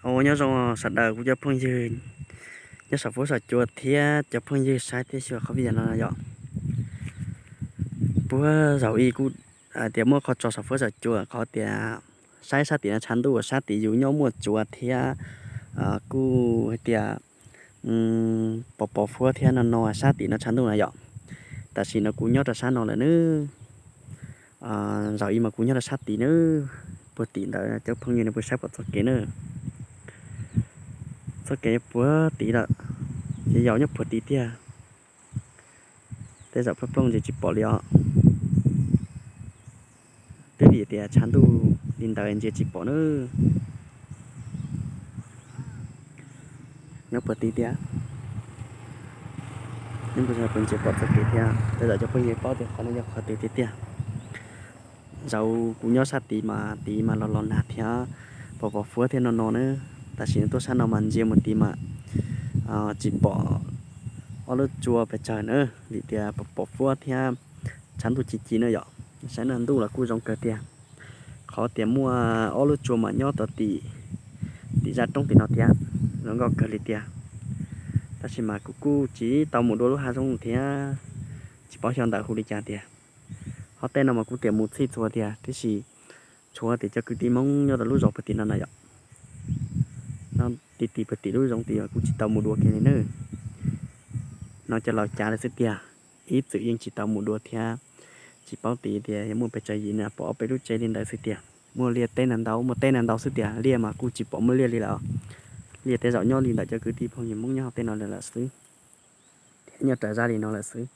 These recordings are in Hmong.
Ua nyob zoo sawv daws kuv cov phooj ywg nyob saum fuab saum cua thiab cov phooj ywg saib thiab xyuas qhov video no yom. Puag zaum ib kuj tias muaj qhov tso saum fuab saum cua qhov tias saib sab tim no tshav ntuj, sab tim yus nyob muaj tsuas thiab kuj hais tias pos pos fuab thiab no no sab tim no tshav ntuj na yom. Tam sim no kuv nyob rau sab no lawm nawb. Zaum ib mas kuv nyob rau sab tid nawb. Puag tim ntawd cov phooj ywg nws puas saib pom txoj kev nawb. Txoj kev puag tid lawm, ces yau nyob puag tid tiag. Tej zaum plooj plooj ntsia tsis pom li os. Twb vim tias tshav ntuj li ntawd ntsia tsis pom nawb. Nyob puag tid tiag. Nyob puag tid puas ntsia pom txoj kev thiab. Tej zaum cov phooj ywg paub tias qhov no yog qhov twg tiag tiag. Zaum kuv nyob sab tid mas tid mas los los nag thiab pos pos fuab thiab no no na. Tam sim no tuaj sab no mas ntsia mus tid mas tsis pom ob lub tsua pes tsawg na, vim tias pos pos fuab thiab tshav ntuj ci ci na yom. Saib no ntuj los kuj zoo kawg tiag. Qhov tias muaj ob lub tsua mas nyob tod tim, tim zaj roob tim no thiab, zoo nkauj kawg li tiag. Tab sis mas kuv kuj tsis tau mus dua lub hav zoov thiab, tsis paub xyov ntawd hu li cas tiag. Qhov tej no mas kuv tias mus txhij txhua tiag, tiam sis tshuav tias cov kwv tij Hmoob nyob rau lub zos puag tim no na yom, no ti ti puag tim lub zoov tid kuj tsis tau mus dua kiag li nawb. No cov laus cav lawm xwb tiag, ib txwm yeej tsis tau mus dua thiab. Tsis paub tias yog muaj pes tsawg yim na, pom ob peb lub tsev li ntawd xwb tiag. Muaj liaj teb ntau ntau, muaj teb ntau ntau xwb tiag, liaj mas kuj tsis pom muaj liaj li lawm. Liaj tej zaum nyob li ntawm cov kwv tij phooj ywg Hmoob nyob hauv tej no lawm xwb, thiab nyob raws zaj li no lawm xwb.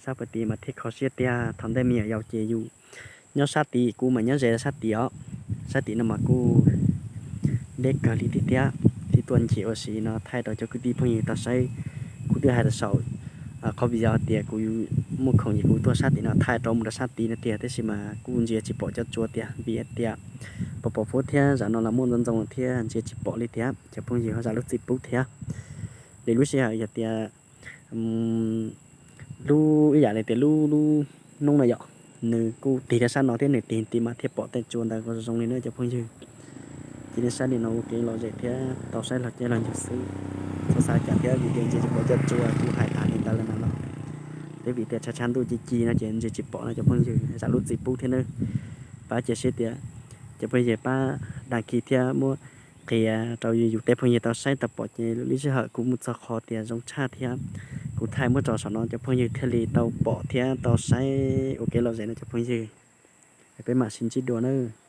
Sab puag tid mas thiaj kho siab tiag. Thaum ntej me nyuam yaus ces yus nyob sab tid, kuv mas nyob ze sab tid os. Sab tid no mas kuj deb kawg li tiag tiag. Thiaj tuaj nrhiav ua si no thaij rau cov kwv tij phooj ywg tau saib. Kuv twb hais rau saum qhov video tias kuv muaj khoom ces kuv tuaj sab tim no thaij rau mus rau sab tid no tiag, tab sis mas kuj ntsia tsis pom cov tsua tiag vim tias pos pos fuab thiab zaum no los muaj ntxoov ntxoo thiab ntsia tsis pom li tiag. Cov phooj ywg ho zam lub txim pub thiab. Lwm lub sij hawm yog tias lub ib yam li tias lub, lub hnub no yom, nws kuj tig rau sab no thiab nws tig tid mas thiaj pom tej tsua ntawd zoo li na cov phooj ywg. Cia nej saib li no ua kev lom zem thiab tau saib los caij los nyoog xwb. Txhob xav cas thiab vim tias ntsia tsis pom cov tsua kuj hais tas li ntawd lawm na los. Twb vim tias tshav tshav ntuj ci ci no ces ntsia tsis pom no cov phooj ywg, zam lub txim pub thiab nawb. Pab cia siab tias cov phooj ywg pab đăng ký thiab muab qhia rau yus tej phooj ywg tau saib tau pom ces lwm lub sij hawm kuv mus txog qhov tias zoo tshaj thiab kuv thaij muab tso saum no cov phooj ywg thiaj li tau pom thiab tau saib ua kev lom zem no cov phooj ywg. Peb mam sib ntsib dua nawb.